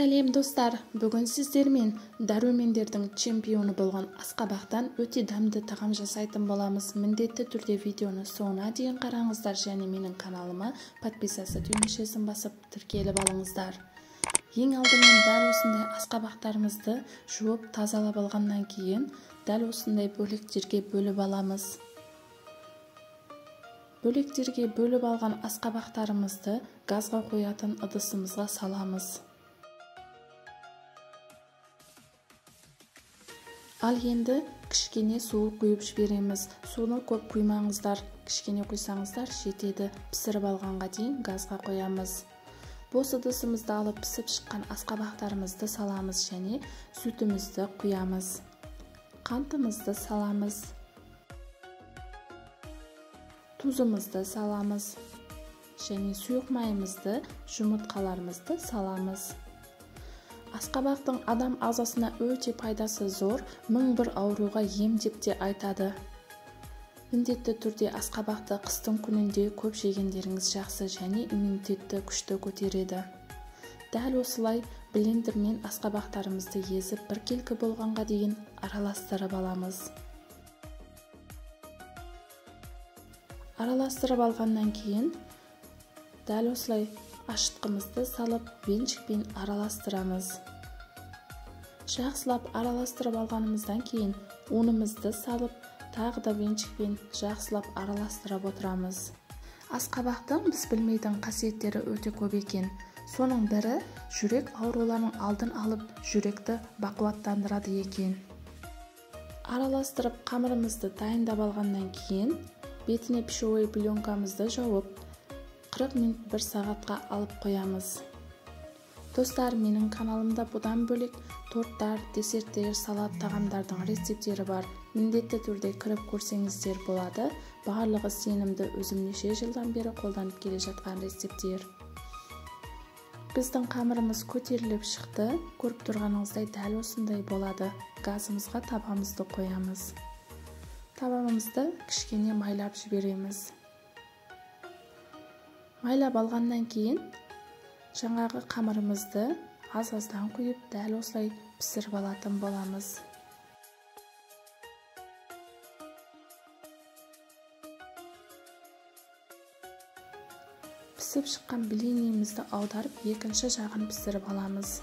Сәлем достар, бүгін сіздермен дәрумендердің чемпионы болған асқабақтан өте дәмді тағам жасайтын боламыз. Міндетті түрде видеоны соңына дейін қараңыздар және менің каналыма подписаться түймешесін басып тіркеліп алыңыздар. Ең алдымен дәл осындай асқабақтарымызды жуып тазалап алғаннан кейін дәл осындай бөліктерге бөліп аламыз. Бөліктерге бөліп алған асқабақтарымызды газға қоятын ыдысымызға саламыз. Ал енді кішкене су құйып жібереміз. Суны көп құймаңыздар, кішкене құйсаңыздар жетеді. Пісіріп алғанға дейін газға қоямыз. Бос ыдысымызды алып пісіп шыққан асқабақтарымызды саламыз және сүтімізді құямыз. Қантымызды саламыз. Тұзымызды саламыз. Және сұйық майымызды, жұмыртқаларымызды саламыз. Асқабақтың адам ағзасына өте пайдасы зор, 1001 ауруға ем деп те айтады. Міндетті түрде асқабақты қыстың күнінде көп жегендеріңіз жақсы және иммунитетті күшті көтереді. Дәл осылай блендермен асқабақтарымызды езіп біркелкі болғанға дейін араластырып аламыз. Араластырып алғаннан кейін дәл осылай ашытқымызды салып венчикпен араластырамыз. Жақсылап араластырып алғанымыздан кейін ұнымызды салып тағы да венчикпен жақсылап араластырып отырамыз. Асқабақтың біз білмейтін қасиеттері өте көп екен. Соның бірі жүрек ауруларының алдын алып жүректі бақуаттандырады екен. Араластырып қамырымызды дайындап алғаннан кейін бетіне пищевой пленкамызды жауып 40 минут 1 сағатқа алып қоямыз. Достар, менің каналымда бұдан бөлек торттар, десерттер, салат тағамдардың рецептері бар. Міндетті түрде кіріп көрсеңіздер болады. Барлығы сенімді, өзім неше жылдан бері қолданып келе жатқан рецепттер. Біздің қамырымыз көтеріліп шықты. Көріп тұрғаныңыздай дәл осындай болады. Газымызға табамызды қоямыз. Табамызды кішкене майлап жібереміз. Майлап алғаннан кейін жаңағы қамырымызды аз-аздан құйып дәл осылай пісіріп алатын боламыз. Пісіп шыққан блинімізді аударып екінші жағын пісіріп аламыз.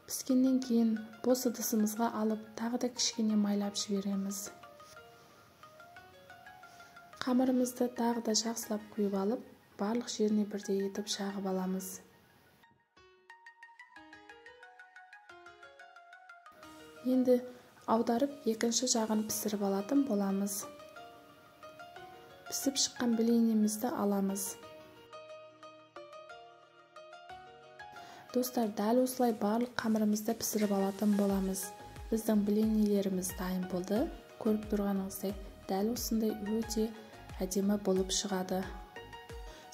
Піскеннен кейін бос ыдысымызға алып тағы да кішкене майлап жібереміз. Қамырымызды тағы да жақсылап құйып алып, барлық жеріне бірдей етіп жағып аламыз. Енді аударып екінші жағын пісіріп алатын боламыз. Пісіп шыққан блинімізді аламыз. Достар, дәл осылай барлық қамырымызды пісіріп алатын боламыз. Біздің блинилеріміз дайын болды. Көріп тұрғаныңыздай дәл осындай өте әдемі болып шығады.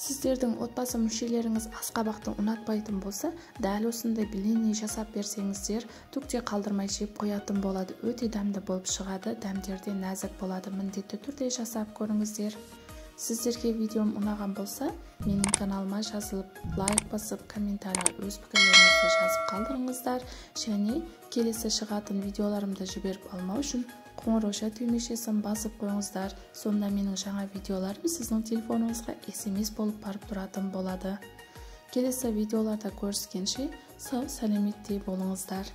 Сіздердің отбасы мүшелеріңіз асқабақты ұнатпайтын болса, дәл осындай блини жасап берсеңіздер, түк те қалдырмай жеп қоятын болады. Өте дәмді болып шығады, дәмдері де нәзік болады. Міндетті түрде жасап көріңіздер. Сіздерге видеом ұнаған болса, менің каналыма жазылып, лайк басып, комментарияға өз пікірлеріңізді жазып қалдырыңыздар. Және келесі шығатын видеоларымды жіберіп алмау үшін қоңырауші түймешесін басып қойыңыздар. Сонда менің жаңа видеоларым сіздің телефоныңызға SMS болып барып тұратын болады. Келесі видеоларда көріскенше сау сәлеметте болыңыздар.